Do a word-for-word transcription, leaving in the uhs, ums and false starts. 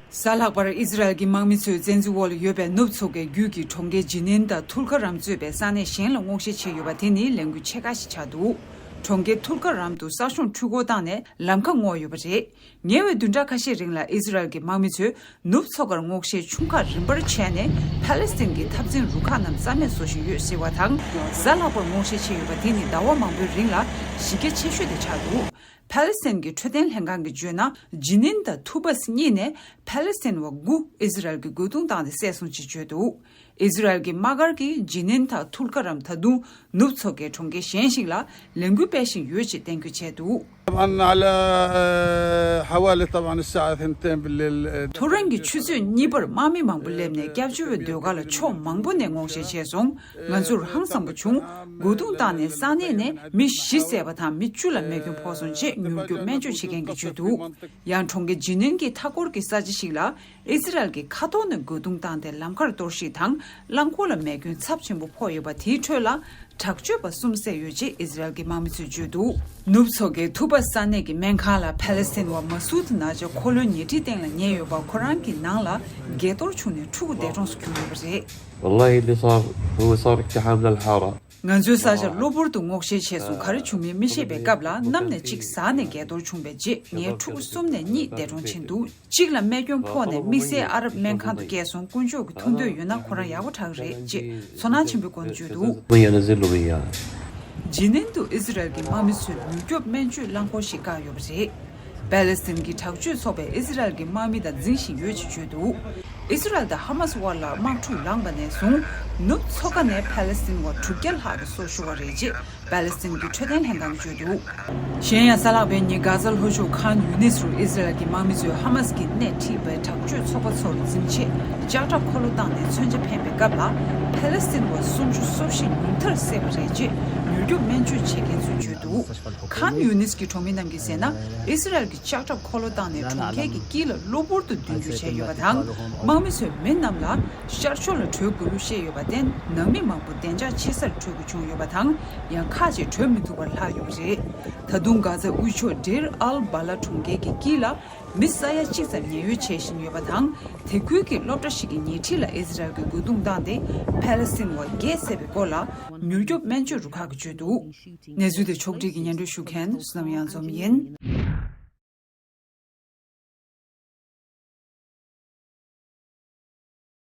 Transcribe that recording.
གཟའ་ལྷག་པར་ཨི་ཟི་རལ་གྱི་དམག་མི་ཚོས་བཙན་འཛུལ་འོག་ལ་ཡོད་པའི་ནུབ་མཚོ་ཁའི་རྒྱུད་ཀྱི་གྲོང་ཁྱེར་ཇི་ནིན་དང་ཐུར་ཁ་རམ་གཙོས་པའི་ས་གནས་གཞན་ལ་སྔོག་བཤེར་བྱས་ཡོད་པ་དེ་ནི་ལས་འགུལ་ཆེ་ཁག་ཞིག་ཆགས་འདུག་གྲོང་ཁྱེར་ཐུར་ཁ་རམ་དུ་ས་གཞུང་འཕྲུལ་འཁོར་བཏང་ནས་ལམ་ཁ་སྔོག་ཡོད་པ་རེད། ཉེ་བའི་བདུན་ཕྲག་ཁ་ཤས་རིང་ལ་ཨི་ཟི་རལ་གྱི་དམག་མི་ཚོས་ནུབ་མཚོ་ཁར་སྔོག་བཤེར་ཆུང་ཁག་རིམ་པར་བྱས་ནས་ཕ་ལེ་སི་ཐན་གྱི་འཐབ་འཛིང་རུ་ཁག་རྣམས་རྩ་མེད་བཟོ་བཞིན་ཡོད་ཟེར་བ་དང་། གཟའ་ལྷག་པར་སྔོག་བཤེར་བྱས་ཡོད་པ་དེ་ནི་ཟླ་བ་མང་པོའི་རིང་ལ་གཞི་རྒྱ་ཆེ་ཤོས་དེ་ཆགས་འདུག་ཕ་ལེ་སི་ཐན་གྱི་འཕྲོད་བསྟེན་ལྷན་ཁང་གིས་བརྗོད་ན། ཇི་ནིན་དང་ཐུ་བཱས་གཉིས་ནས་ཕ་ལེ་སི་ཐན་བ་དགུ་ཨི་ཟི་རལ་གྱིས་རྒོལ་རྡུང་བཏང་སྟེ་བསད་སོང་ཅེས་བརྗོད་འདུག་ཨི་ཟི་རལ་གྱི་དམག་སྒར་གྱིས་ཇི་ནིན་དང་ཐུར་ཁ་རམ་ད་དུང་ནུབ་མཚོ་ཁའི་གྲོང་ཁྱེར་གཞན་ཞིག་ལ་ལས་འགུལ་སྤེལ་བཞིན་ཡོད་ཅེས་བསྟན་འགྱུར་བྱས་འདུག طبعا على حوالي طبعا الساعة ثنتين بالليل. ཐོ་རངས་ཀྱི་ཆུ་ཚོད་གཉིས་པར་དམག་མི་མང་པོ་སླེབས་ནས་སྐྱབས་བཅོལ་བའི་སྡོད་སྒར་ལ་ཕྱོགས་མང་པོ་ནས་སྔོག་བཤེར་བྱས་སོང་། ང་ཚོར་ཧང་སངས་པོ་བྱུང་། རྒོལ་རྡུང་བཏང་ནས་ས་གནས་ནས་མི་བཞི་བསད་པ་དང་མི་བཅུ་ལ་རྨས་སྐྱོན་ཕོག་སོང་ཅེས་མྱུར་སྐྱོབ་སྨན་བཅོས་བྱེད་མཁན་གྱིས་བརྗོད་འདུག་ཡང་གྲོང་ཁྱེར་ཇི་ནིན་གྱི་མཐའ་འཁོར་གྱི་ས་ཆ་ཞིག་ལ་ཨི་ཟི་རལ་གྱིས་མཁའ་ཐོག་ནས་རྒོལ་རྡུང་བཏང་སྟེ་ལམ་ཁར་གཏོར་བཤིག་དང་རླངས་འཁོར་ལ་རྨས་སྐྱོན་ཚབས་ཆེན་པོ་ཕོག་ཡོད་པ་དེའི་ཁྲོད་ལ་དྲག་སྤྱོད་པ་གསུམ་བསད་ཡོད་ཅེས་ཨི་ཟི་རལ་གྱི་དམག་མི་ཚོས་བརྗོད་འདུག་ནུབ་མཚོ་ཁའི་ཐུ་བཱས་ས་གནས་ཀྱི་སྨན་ཁང་ལ་ཕ་ལེ་སི་ཐན་བ་མ་སུད་ན་ཇར་འཁོར་ལོའི་ཉལ་ཁྲིའི་སྟེང་ལ་ཉལ་ཡོད་པ་ཁོ་རང་གི་ནང་ལ་འགས་གཏོར་བྱུང་ནས་ཕྲུ་གུ་འདས་གྲོངས་སུ་གྱུར་ཡོད་པ་རེད། والله اللي صار هو صار اقتحام للحارة. ང་ཚོའི་ས་ཆར་གློ་བུར་དུ་སྔོག་བཤེར་བྱས་སོང་། ག་རེ་བྱུང་མིན་མི་ཤེས་པའི་སྐབས་ལ་གནམ་ནས་གཅིག་ཟག་ནས་འགས་གཏོར་བྱུང་བའི་རྗེས་ངའི་ཕྲུ་གུ་གསུམ་ནས་གཉིས་འདས་གྲོངས་ཕྱིན་འདུག་གཅིག་ལ་རྨས་སྐྱོན་ཕོག་ནས་དམིགས་བསལ་ཨ་རབ་སྨན་ཁང་དུ་བསྐྱལ་སོང་། དཀོན་མཆོག་གི་ཐུགས་འདོད་ཡོད་ན་ཁོ་རང་ཡག་པོ་དྲག་རེད་ཅེས་ཚོར་སྣང་ཆེན་པོས་སྐུ་ངོ་བརྗོད་འདུག་མིན་ཡང་ན་ཟི་ལུ་མིན་ཡང་། ཇི་ནིན་དུ་ཨི་ཟི་རལ་གྱི་དམག་མི་ཚོས་མྱུར་སྐྱོབ་སྨན་བཅོས་རླངས་འཁོར་ཞིག་བཀག་ཡོད་པ་རེད། པེ་ལེ་སི་ཐན་གྱི་དྲག་སྤྱོད་ཚོགས་པས་ཨི་ཟི་རལ་གྱི་དམག་མི་དང་འཛིང་བཞིན་ཡོད་ཅེས་བརྗོད་འདུག་ཨི་ཟི་རལ་དང་ཧ་མ་སི་དབར་ལ་དམག་འཁྲུག་ལངས་པ་ནས་བཟུང་ནུབ་མཚོ་ཁ་ནས་པེ་ལེ་སི་ཐན་བ་དྲུག་བརྒྱ་ལྷག་གི་སྲོག་ཤོར་བ་རེད་ཅེས་པེ་ལེ་སི་ཐན་གྱི་འཕྲོད་བསྟེན་ལྷན་ཁང་གིས་བརྗོད་འདུག་གཞན་ཡང་གཟའ་ལྷག་པའི་ཉིན་གྷ་ཛ་ལྷོ་ཕྱོགས་ཁཱན་ཡུ་ནིས་རུ་ཨི་ཟི་རལ་གྱི་དམག་མི་ཚོས་ཧ་མ་སི་གིས་སྣེ་ཁྲིད་པའི་དྲག་སྤྱོད་ཚོགས་པ་ཚོར་འཛིང་ཆེད་ལྕགས་ཁྲབ་འཁོར་ལོ་བཏང་ནས་མཚོན་ཆ་འཕེན་པའི་སྐབས་ལ་ཕ་ལེ་སི་ཐན་བ་སུམ་ཅུ་སོ་བཞི་ཉུང་མཐར་བསད་པ་རེད་ཅེས་མྱུར་སྐྱོབ་སྨན་བཅོས་བྱེད་མཁན་ཚོས་བརྗོད་འདུག་ཁཱན་ཡུ་ནིས་ཀྱི་གྲོང་མི་རྣམས་ཀྱིས་ཟེར་ན། ཨི་ཟི་རལ་གྱི་ལྕགས་ཁྲབ་འཁོར་ལོ་བཏང་ནས་གྲོང་ཁྱེར་གྱི་དཀྱིལ་ལ་གློ་བུར་དུ་མདུན་སྐྱོད་བྱས་ཡོད་པ་དང་། དམག་མི་ཚོས་མི་རྣམས་ལ་ཤར་ཕྱོགས་ལ་བྲོས་དགོས་ལུགས་བཤད་ཡོད་པར་བརྟེན། ནང་མི་མང་པོ་བདེ་འཇགས་ཆེ་སར་བྲོས་དགོས་བྱུང་ཡོད་པ་དང་། ཡང་ཁག་ཅིག་བྲོས་མི་ཐུབ་པར་ལྷག་ཡོད་པ་རེད། ད་དུང་གྷ་ཛ་དབུས་ཕྱོགས་ཌེར་ཨལ་སྦ་ལ་གྲོང་ཁྱེར་གྱི་དཀྱིལ་ལ་མི་ས་ཡ་གཅིག་ཙམ་ཉེན་གཡོལ་བྱེད་བཞིན་ཡོད་པ་དང་། དེ་ཁུལ་གྱི་སློབ་གྲྭ་ཞིག་གི་ཉེ་འཁྲིས་ལ་ཨི་ཟི་རལ་གྱིས་རྒོལ་རྡུང་བཏང་སྟེ་ཕ་ལེ་སི་ཐན་བ་བརྒྱད་བསད་པའི་སྐོར་ལ་མྱུར་སྐྱོབ་སྨན་བཅོས་རུ་ཁག་གིས་བརྗོད་འདུག་གནས་ཚུལ་དེ་ཕྱོགས་སྒྲིག་གིས་སྙན་སྒྲོན་ཞུ་མཁན་བསོད་ནམས་གཡང་འཛོམས་ཡིན།